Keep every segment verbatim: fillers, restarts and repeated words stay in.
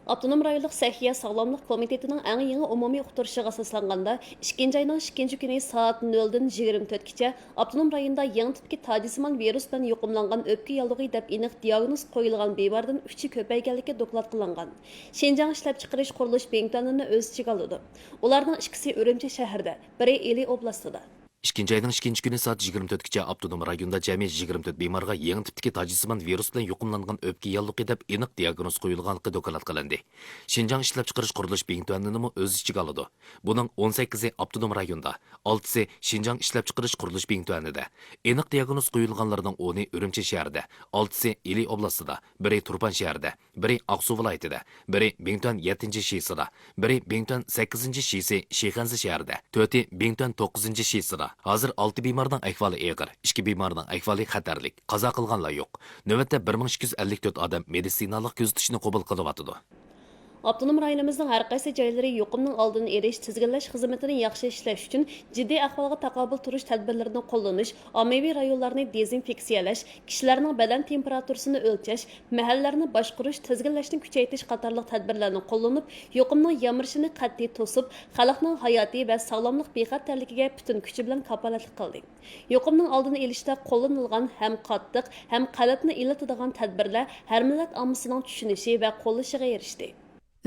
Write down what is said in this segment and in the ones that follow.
ئاپتونوم رايونلۇق سەھىيە ساغلاملىق كومىتېتىنىڭ ئەڭ يېڭى ئومۇمىي ئۇقتۇرۇشىغا ئاساسلانغاندا، ئىككىنچى ئاينىڭ ئىككىنچى كۈنى سائەت نۆلدىن يىگىرمە تۆتكىچە ئاپتونوم رايوندا يېڭى تىپتىكى تاجسىمان ۋىرۇس بىلەن يۇقۇملانغان ئۆپكە ياللۇغى دەپ ئېنىق دىئاگنوز قويۇلغان بىماردىن ئۈچى كۆپەيگەنلىكى دوكلات قىلىنغان. شىنجاڭ ئىشلەپچىقىرىش قۇرۇلۇش بىڭتۈەنىنى ئۆز ئىچىگە ئالىدۇ. ئۇلارنىڭ ئىككىسى ئۈرۈمچى شەھىرىدە، بىرى ئىلى ئوبلاستىدا. ئىككىنچى ئاينىڭ ئىككىنچى كۈنى سائەت يىگىرمە تۆتكىچە ئاپتونوم رايوندا جەمئىي يىگىرمە تۆت بىمارغا يېڭى تىپتىكى تاجسىمان ۋىرۇس بىلەن يۇقۇملانغان ئۆپكە ياللۇغى دەپ ئېنىق دىئاگنوز قويۇلغانلىقى دوكلات قىلىندى. شىنجاڭ ئىشلەپچىقىرىش قۇرۇلۇش بىڭتۈەنىنىمۇ ئۆز ئىچىگە ئالىدۇ. بۇنىڭ ئون سەككىزى ئاپتونوم رايوندا، ئالتىسى شىنجاڭ ئىشلەپچىقىرىش قۇرۇلۇش بىڭتۈەنىدە. ئېنىق دىئاگنوز قويۇلغانلارنىڭ ئونى ئۈرۈمچى شەھىرىدە، ئالتىسى ئىلى ئوبلاستىدا، بىرى تۇرپان شەھىرىدە، بىرى ئاقسۇ ۋىلايىتىدە، بىرى بىڭتۈەن يەتتىنچى شىسىدا، بىرى بىڭتۈەن سەككىزىنچى شىسى شىخەنزە شەھىرىدە، تۆتى بىڭتۈەن توققۇزىنچى شىسىدا. ھازىر ئالتە بىمارنىڭ ئەھۋالى ئېغىر، ئىككى بىمارنىڭ ئەھۋالى خەتەرلىك، قازا قىلغانلار يوق. نۆۋەتتە بىر مىڭ ئىككى يۈز ئەللىك تۆت ئادەم مېدىتسىنالىق كۆزىتىشنى قوبۇل قىلىۋاتىدۇ. ئاپتونوم رايونىمىزنىڭ ھەر قايسى جايلىرى يۇقۇمنىڭ ئالدىنى ئېلىش، تىزگىنلەش خىزمىتىنى ياخشى ئىشلەش ئۈچۈن جىددىي ئەھۋالغا تاقابىل تۇرۇش تەدبىرلىرىنى قوللىنىش، ئاممىۋى رايونلارنى دېزىنفېكسىيەلەش، كىشىلەرنىڭ بەدەن تېمپېراتۇرىسىنى ئۆلچەش، مەھەللىلەرنى باشقۇرۇش، تىزگىنلەشنى كۈچەيتىش قاتارلىق تەدبىرلەرنى قوللىنىپ، يۇقۇمنىڭ يامرىشىنى قەتئىي توسۇپ، خەلقنىڭ ھاياتى ۋە ساغلاملىق بىخەتەرلىكىگە پۈتۈن كۈچى بىلەن كاپالەتلىك قىلدى. يۇقۇمنىڭ ئالدىنى ئېلىشتا قوللىنىلغان ھەم قاتتىق، ھەم قەلبنى ئىللىتىدىغان تەدبىرلەر ھەر مىللەت ئاممىسىنىڭ چۈشىنىشى ۋە قوللىشىغا ئېرىشتى.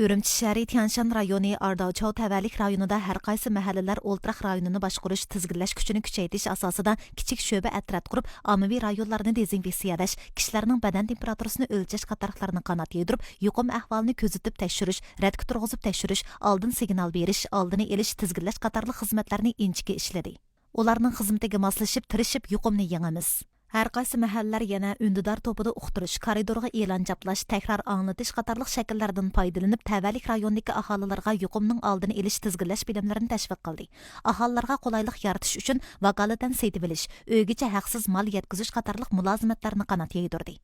ئۈرۈمچى شەھىرى تيەنشان رايونى ئارداۋچاۋ تەۋەلىك رايونىدا ھەر قايسى مەھەللىلەر ئولتۇراق رايونىنى باشقۇرۇش، تىزگىنلەش كۈچىنى كۈچەيتىش ئاساسىدا كىچىك شۆبە ئەترەت قۇرۇپ، ئاممىۋى رايونلارنى دېزىنفېكسىيەلەش، كىشىلەرنىڭ بەدەن تېمپېراتۇرىسىنى ئۆلچەش قاتارلىقلارنى قانات يايدۇرۇپ، يۇقۇم ئەھۋالىنى كۆزىتىپ تەكشۈرۈش، رەتكە تۇرغۇزۇپ تەكشۈرۈش، ئالدىن سىگنال بېرىش، ئالدىنى ئېلىش، تىزگىنلەش قاتارلىق خىزمەتلەرنى ئىنچىكە ئىشلىدى. ئۇلارنىڭ خىزمىتىگە ماسلىشىپ، تىرىشىپ يۇقۇمنى يېڭىمىز. ھەر قايسى مەھەللىلەر يەنە ئۈندىدار توپىدا ئۇقتۇرۇش، كارىدورغا ئېلان چاپلاش، تەكرار ئاڭلىتىش قاتارلىق شەكىللەردىن پايدىلىنىپ، تەۋەلىك رايونىدىكى ئاھالىلەرگە يۇقۇمنىڭ ئالدىنى ئېلىش، تىزگىنلەش بىلىملىرىنى تەشۋىق قىلدى. ئاھالىلەرگە قولايلىق يارىتىش ئۈچۈن ۋاكالىتەن سېتىۋېلىش، ئۆيگىچە ھەقسىز مال يەتكۈزۈش قاتارلىق مۇلازىمەتلەرنى قانات يايدۇردى.